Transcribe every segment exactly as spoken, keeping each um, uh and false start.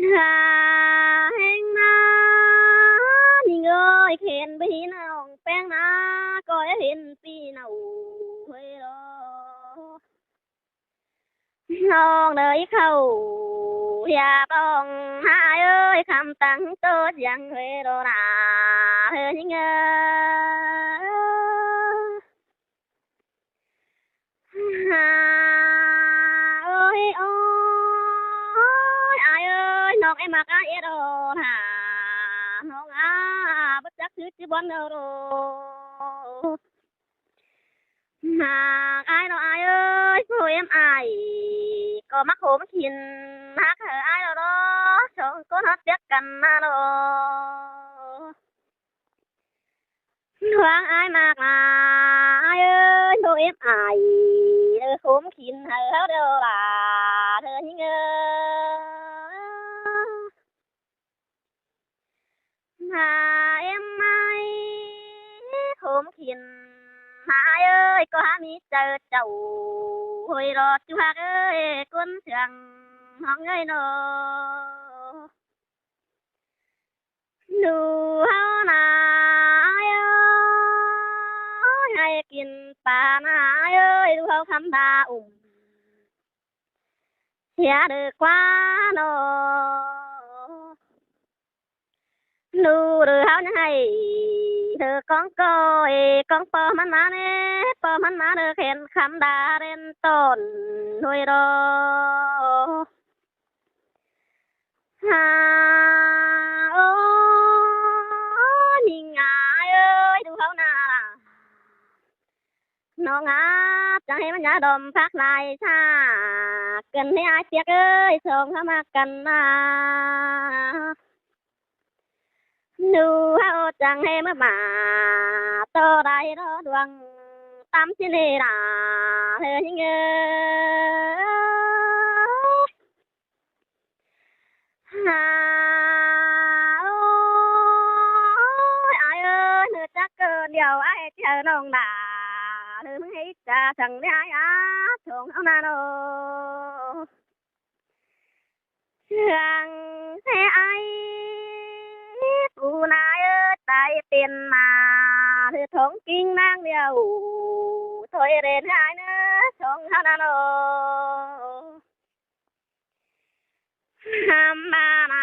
Hên ꞌna ꞌnhính ơi, khen ꞌbáy ꞌnọng ꞌpéng ꞌna, ꞌcọ hên ꞌpi ꞌnọng ꞌhới lo. ꞌNọng đảy khảu ꞌhiạp ꞌnọng ꞌna ơi, khắm tẳng ꞌtố dáng ꞌhới lo ꞌna, ꞌhới ꞌnhính ơi. Ơi, ơi, ơi, ải ơi, ꞌnọng ꞌmặc ải ꞌhới lo ꞌna, ꞌnọng ꞌmặc báu chắc ꞌsứ ꞌchí bón lo ꞌhới lo. ꞌMặc ải lo ải ơi, ꞌpộ ꞌếm ải ꞌcọ ꞌmặc khốm khin ꞌhặc hảư ải lo ꞌhới lo, song ꞌcốn ꞌhọt piếc căn ꞌna lo. ꞌLuống ải ꞌmặc ꞌna ải ơi, ꞌpộ ꞌếm ải ꞌlới khốm khin hảư ꞌháu điêu ꞌla, ꞌhới ꞌnhính ơi. ꞌMặc ꞌếm ải khốm khin ꞌna ải ơi, ꞌcọ hák ꞌmí chaư chảu ꞌhới lo ꞌchu ꞌhặc ơi, ꞌcốn sương ꞌnọng ꞌhới lo. ꞌLu ꞌháu ꞌna ải ơi, ꞌhạy kin ꞌpa ꞌna ải ơi, ꞌlu ꞌháu khắm đa ủm sia đu ꞌquá lo. ꞌLu đu ꞌháu ꞌnhắng ꞌhạy đu cóng ꞌcoi, cóng ꞌpo ꞌmắn ꞌmá ꞌnê, ꞌpo ꞌmắn ꞌmá đu khen khắm đa ꞌlen tỏn ꞌhới lo. Ha, ơ, ꞌnhính ải ơi, ꞌlu ꞌháu ꞌna ꞌnọng ꞌmặc chắng ꞌhới ꞌmắn ꞌnhá đom phák lai ꞌsa, căn ꞌhới ải piếc ơi, song ꞌháu ꞌmặc căn ꞌna. ꞌLu ꞌháu chắng ꞌhới ꞌmá ꞌmá ꞌto đảy lo ꞌluống tắm ꞌchí ꞌnê ꞌla, ꞌhới ꞌnhính ơi. Ha, ơi, ải ơi, ꞌnớ chắc ꞌcọ điêu ải ꞌchí hảư ꞌnọng ꞌla, ꞌhới ꞌmứng ꞌhới cha săng ꞌnị ải á, song ꞌháu ꞌna lo. Sương ꞌhới ải, phủ ꞌna ơi, tai tiên ꞌma, ꞌhới thong king ꞌnáng điêu, thôi ꞌlến ải ꞌnớ, song ꞌháu ꞌna lo. Hăm ꞌma ꞌna,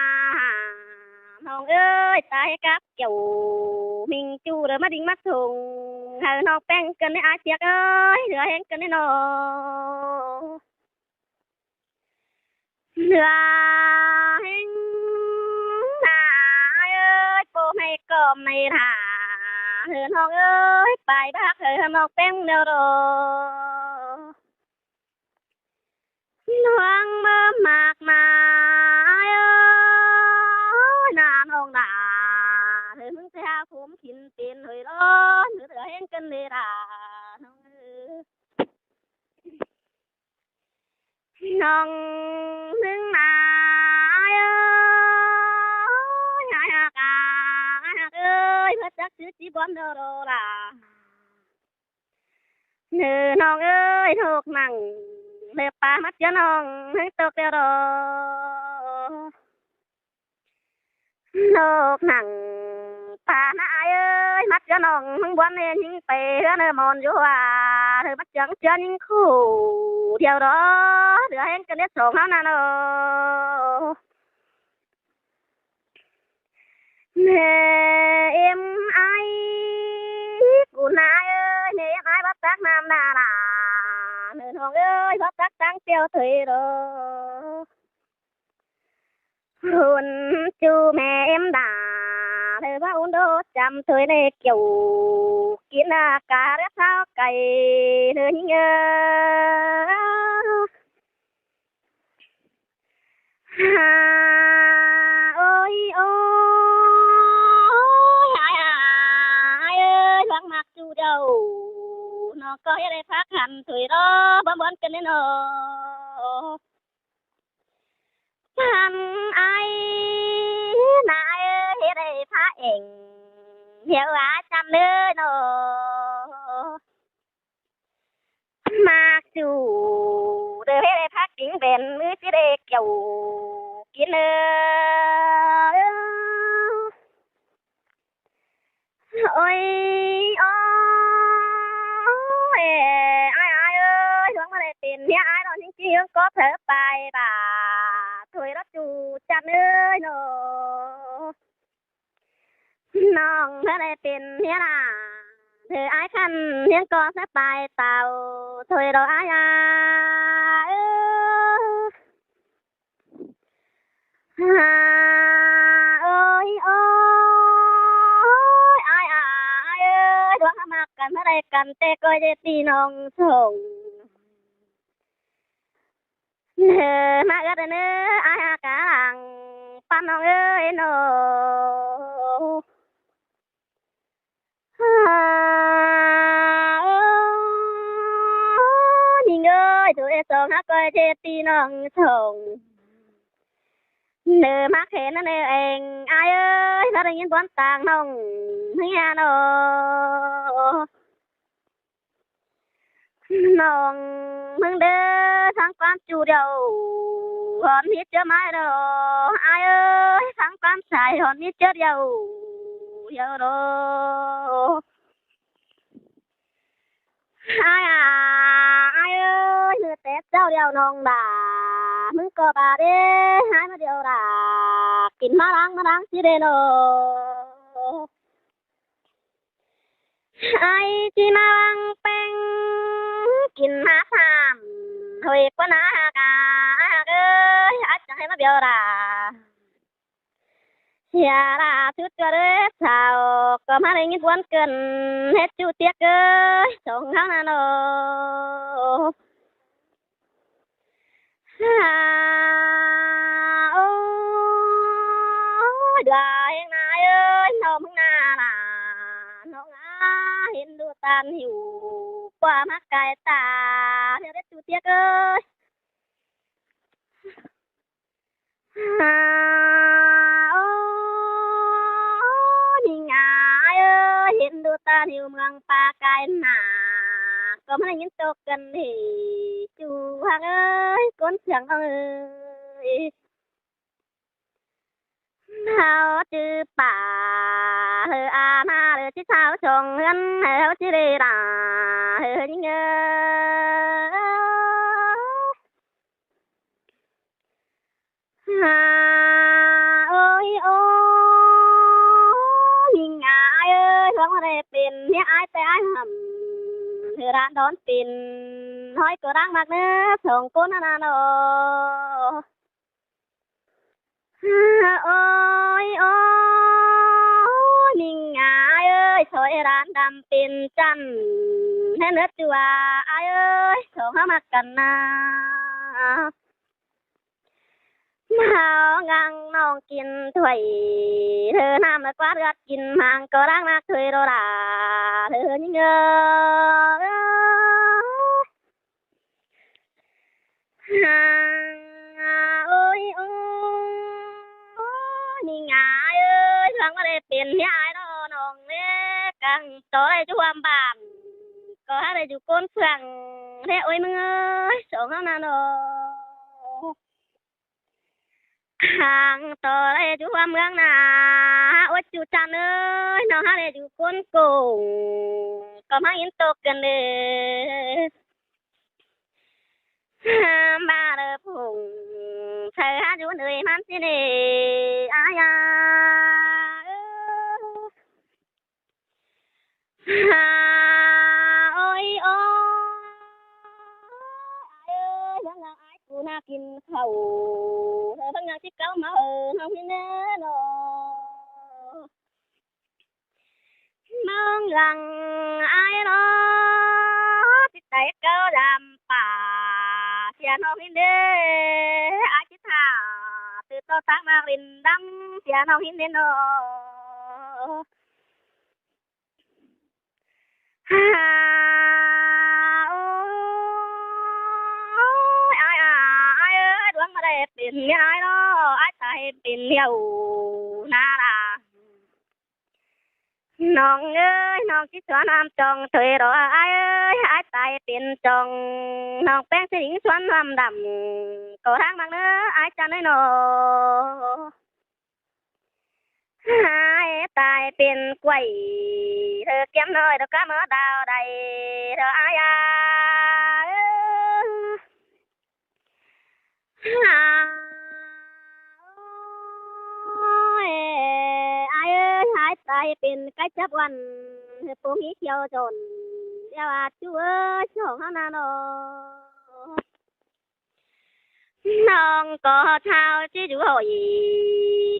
ꞌnọng ơi, tai cắp kiẻo ꞌminh ꞌchu đu ꞌmá đin ꞌmá sung, hảư ꞌnọng ꞌpéng căn ꞌnị ải piếc ơi, ꞌlứa ꞌhéng căn ꞌnị ꞌnớ. ꞌLứa ꞌhéng ꞌna ải ơi, ꞌpộ ꞌmạy cỏm ꞌnị ꞌna, hảư ꞌnọng ơi, pay bác hảư ꞌnọng ꞌpéng điêu lo. ꞌLuống ꞌmá ꞌmặc ꞌna ải ơi, ꞌna ꞌnọng ꞌna, ꞌhới ꞌmứng ꞌchí hák khốm khin pên ꞌhới lo, ꞌlứa ꞌhéng căn ꞌnị ꞌna, ꞌnọng ơi. ꞌNọng ꞌnưng ꞌna ải ơi, ải ꞌhặc à, ải ꞌhặc ơi, báu chắc ꞌsứ ꞌchí bón lo ꞌla. ꞌNớ ꞌnọng ơi, ꞌnộc nẳng ꞌlới ꞌpa ꞌmắt ꞌchớ ꞌnọng ꞌnưng ꞌtộc điêu lo. ꞌNộc nẳng ꞌpa ꞌna ải ơi, ꞌmắt ꞌchớ ꞌnọng ꞌnưng bón ꞌnê ꞌnhính pay ꞌhứa ꞌnớ mon dú à, ꞌhới ꞌmắt ꞌchớ ꞌchớ ꞌnhính khủ điêu lo, ꞌlứa ꞌhéng căn ꞌnị song ꞌháu ꞌna lo. ꞌMẹ ꞌếm ải, phủ ꞌna ải ơi, ꞌmẹ ꞌếm ải báu tắc ꞌnặm ꞌna ꞌla, ꞌnớ ꞌnọng ơi, báu tắc táng ꞌtiếu thôi lo. ꞌHún ꞌchu ꞌmẹ ꞌếm đa, ꞌlới báu ꞌhún đô chăm thôi ꞌnê kiẻo, kin ꞌna cá rét tháo cay, ꞌnớ ꞌnhính ơi. Ha, ơi, ơi, ải, ải ơi, ꞌluống ꞌmặc ꞌchu điêu, ꞌnọng ꞌcọ ꞌhế đảy phák hăn thôi lo, bón bón căn ꞌnị ꞌnớ. Hăn ải, ꞌna ải ơi, ꞌhế đảy phák eng, hiêu ải chăm ꞌnớ ꞌnớ. ꞌMặc ꞌchu đảy ꞌhế đảy phák king bén, ꞌmứ ꞌchí đảy kiẻo kin ꞌnớ. Ôi, ôi, ai, ai ơi, ꞌluống ꞌmá đảy pên ꞌmía ai ꞌnọng ꞌnhính ꞌchí ꞌhướng cóp thở pay bả thôi ꞌlọt ꞌchu chăn ơi ꞌnọng. ꞌNọng ꞌmá đảy pên ꞌmía ꞌnạ, thôi ai khăn ꞌhướng cóp thở pay tảu thôi đó ai à. Ơ. À, ơi, ơi, ai, ai, ai ơi, ꞌluống ꞌmá ꞌmặc căn ꞌmá đảy căn ꞌtẹ ꞌcoi ꞌdệt ꞌti ꞌnọng sông. Nơ, ꞌmá ớt nơ, ai, à, cá lăng, ꞌpắn ꞌnọng ơi, ꞌnọng. À, ơ, ꞌnhính ơi, thôi ꞌsướng hák ꞌcoi ꞌdệt ꞌti ꞌnọng sông. Nơ ꞌmá khén nơ ꞌnê ên, ai ơi, ꞌmá đảy ꞌnghín bón tang ꞌnọng, ꞌnhính à ꞌnọng. ꞌNọng ꞌmứng đé, sáng ꞌquám ꞌchu điêu, hón hít ꞌchớ ꞌmá điêu, ai ơi, sáng ꞌquám sai, hón hít ꞌchớ điêu, điêu đó. Ai à, ai ơi, nơ té sau điêu ꞌnọng đa, ꞌmứng ꞌcọ bả đé, ai ꞌmá điêu đa, kin ꞌmá ꞌláng, ꞌmá ꞌláng ꞌchí đê ꞌnọng. Ai ꞌchí ꞌmá ꞌláng ꞌpéng, kin ꞌmá sam, thôi ꞌquá ꞌná hák à, ai hák ơi, ai chắng ꞌhế ꞌmá điêu đa. Hiê đa sút ꞌchua đé sau, ꞌcọ ꞌmá đảy ꞌnghín bón căn, ꞌhế ꞌchu tiếc ơi, sông ꞌháu ꞌnạ ꞌnọng. À, ôi, đa ꞌhếng ꞌnạ ơi, ꞌnọng ꞌmứng ꞌnạ đa, ꞌnọng à, hên đu ꞌtan hiu, ꞌquá ꞌmá cai ta, ꞌhế ꞌchu tiếc ơi. À, ôi, ꞌnhính à ai ơi, hên đu ꞌtan hiu ꞌmướng ꞌpá cai ꞌnạ, ꞌcọ ꞌmá đảy ꞌnghín ꞌtộc căn ꞌhế ꞌchu hák ơi, ꞌcốn sương ꞌnọng ơi. ꞌHáu ꞌchư pả, ꞌhứ a ꞌmá ꞌlớ ꞌchí tháo sông ꞌhướn, ꞌhứ ꞌchí đê đa, ꞌhứ ꞌnhính ơi. À, ôi, ôi, ꞌnhính à ai ơi, ꞌluống ꞌmá đảy pên ꞌmía ai ꞌtẹ ai hẳn, ꞌhứ đan đón pên, ꞌhói ꞌcọ ꞌláng ꞌmặc ꞌnớ, sông ꞌcốn ꞌnạ ꞌnọng. Ôi, ôi, ꞌnhính à ai ơi, soi đan đăm pên chăn, ꞌhế ꞌnớ ꞌchu à ai ơi, sông ꞌháu ꞌmặc căn ꞌnạ. ꞌHáu ꞌnăng ꞌnọng kin thuổi, ꞌhứ ꞌnặm ꞌlớ ꞌquá ꞌlượt kin ꞌmáng ꞌcọ ꞌláng ꞌmặc thuổi đó đa, ꞌhứ ꞌnhính ơi. À, ôi, ôi, ꞌnhính à ai ơi, ꞌluống ꞌmá đảy pên ꞌmía ai đó ꞌnọng ꞌnê, cang ꞌtọ đảy ꞌchu ꞌhuôm bản, ꞌcọ hák đảy ꞌchu ꞌcốn sương ꞌnê, ôi ꞌmứng ơi, sông ꞌháu ꞌnạ ꞌnọng. Hang ꞌtọ đảy ꞌchu ꞌhuôm ꞌmướng ꞌnạ, ôi ꞌchu chăn ơi, ꞌnọng hák đảy ꞌchu ꞌcốn cống, ꞌcọ ꞌmá ꞌnhính ꞌtộc căn đê. Hang ꞌmá đảy phung, sai hák ꞌchu ꞌnới ꞌmắn ꞌchí đê, ai à. À, ôi, ôi, ai ơi, ꞌhướng ꞌnăng ai ꞌchu ꞌnạ kin khảu, ꞌhứ ꞌhướng ꞌnăng ꞌchí cáu ꞌmá, ơ, ꞌnọng ꞌhính ꞌnớ ꞌnọng. ꞌMướng ꞌnăng ai ꞌnọ, ꞌchí tai cáu dăm pả, sia ꞌnọng ꞌhính đê, ai ꞌchí thả, ꞌtứ ꞌto tắc ꞌmặc đin đăm, sia ꞌnọng ꞌhính đê ꞌnọng. À, ôi, ai à, ai ơi, ꞌluống ꞌmá đảy pên ꞌmía ai ꞌnọ, ai tai pên điêu ꞌnạ đa. ꞌNọng ơi, ꞌnọng ꞌchí suôn ꞌnặm chong thuổi đó ai ơi, ai tai pên chong, ꞌnọng ꞌpéng ꞌchí đin suôn ꞌnặm đăm, ꞌcọ ꞌláng ꞌmặc ꞌnớ, ai chăn ơi ꞌnọng. tai pên quảy, ꞌlẹo ꞌkiêm ꞌnọi ꞌlẹo cá ꞌmá đao đảy, ꞌlẹo ai à. Ôi, ai ơi, ai tai pên cá chắp uôn, ꞌpứng ꞌhí thiêu dôn, ꞌlẹo à ꞌchu ơi, ꞌchu ꞌhŏng ꞌhá ꞌna ꞌnọ. ꞌNọng ꞌcọ tháo ꞌchí dú ꞌhội,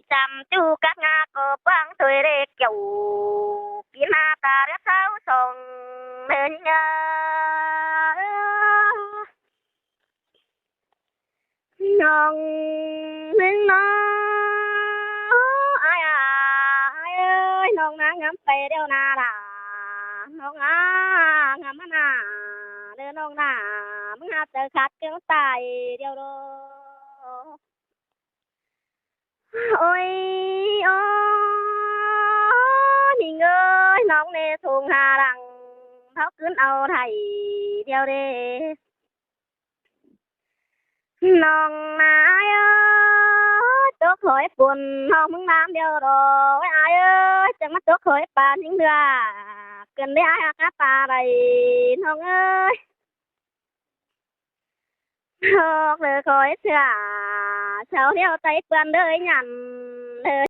chăm ꞌchu cắp ꞌnga ꞌcọ ꞌpứng thôi ꞌlẹo kiẻo, kin ꞌna ta ꞌlẹo sáu song ꞌlẹo ꞌnhính ꞌnớ. ꞌNọng ꞌnưng ꞌnọ, ai à, ai ơi, ꞌnọng ꞌna ngắm pay ꞌlẹo ꞌna lả, ꞌnọng à, ngắm ꞌna, ꞌlẹo ꞌnọng ꞌna, ꞌmứng ꞌhạp chaư khắt ꞌcướng tai ꞌlẹo ꞌlô. Ôi, ôi, ꞌmính ơi, ꞌnọng ꞌnê sông ha lăng, tháo ꞌcứn au đảy ꞌlẹo đê. ꞌNọng ꞌna ai ơi, tốc khỏi pôn ꞌnọng ꞌmứng ꞌnam ꞌlẹo ꞌlô. Ôi ai ơi, chắng ꞌmá tốc khỏi pà ꞌnhính ꞌlứa, ꞌcứn đê ai ꞌhặc ꞌhạp pà đảy, ꞌnọng ơi. ꞌHọt ꞌlới khỏi ꞌsứa, sau ꞌlẹo tai ꞌpươn đới nhẳn ꞌlới.